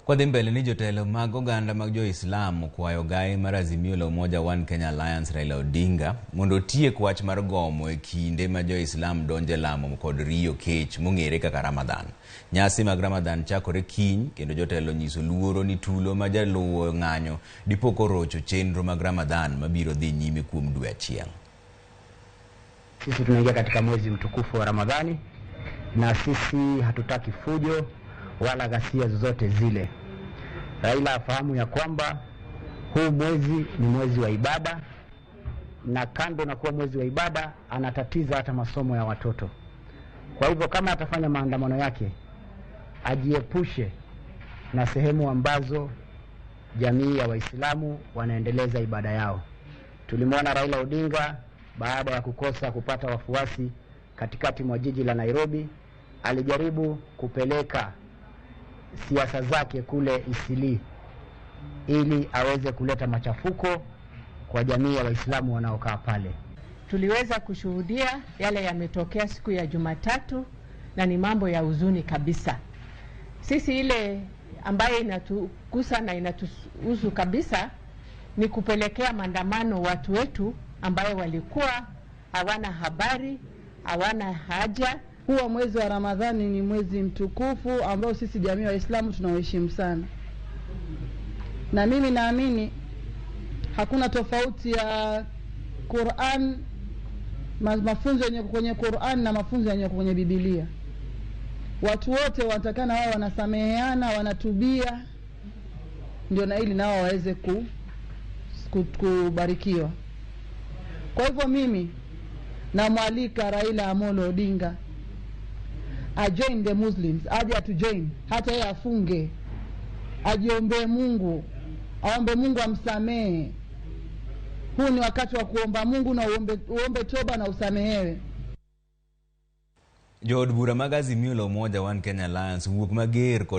Kwadhi mbele ni jotelo mag oganda mag jo-Islam okwayo gai mar Azimio la Umoja One Kenya Alliance Raila Odinga mondo otiek wach mar gomo e kinde ma jo-Islam donje lamo kod riyo kech mong'ere kaka Ramadhan. Nyasi mag Ramadhan chakore kiny kendo jotelo nyiso luoro ni tulo ma jaluwo ng'anyo dipo korocho chenro mag Ramadhan mabiro dhi nyime kuom dwe achiel. Sisi tunaingia katika mwezi mtukufu wa Ramadhani na sisi hatutaki fujo wala ghasia zozote zile. Raila afahamu ya kwamba huu mwezi ni mwezi wa ibada, na kando na kuwa mwezi wa ibada anatatiza hata masomo ya watoto. Kwa hivyo kama atafanya maandamano yake ajiepushe na sehemu ambazo jamii ya Waislamu wanaendeleza ibada yao. Tulimwona Raila Odinga baada ya kukosa kupata wafuasi katikati mwa jiji la Nairobi, alijaribu kupeleka siasa zake kule Isili ili aweze kuleta machafuko kwa jamii ya Waislamu wanaokaa pale. Tuliweza kushuhudia yale yametokea siku ya Jumatatu na ni mambo ya huzuni kabisa. Sisi ile ambayo inatugusa na inatuhusu kabisa ni kupelekea maandamano watu wetu ambayo walikuwa hawana habari, hawana haja. Huwa mwezi wa Ramadhani ni mwezi mtukufu ambao sisi jamii ya Waislamu tunauheshimu sana, na mimi naamini hakuna tofauti ya Qur'an, mafunzo yenye kwenye Qur'an na mafunzo yenye kwenye Biblia. Watu wote wanatakana wao wanasameheana, wanatubia, ndio na ili nao waweze kubarikiwa. Kwa hivyo mimi namwalika Raila Amolo Odinga ajoin the Muslims, aje atujoin, hata yeye afunge, ajiombee Mungu, aombe Mungu amsamehe. Huu ni wakati wa kuomba Mungu na uombe toba na usamehewe. Jood bura mag Azimio la Umoja One Kenya Alliance wuok mager kod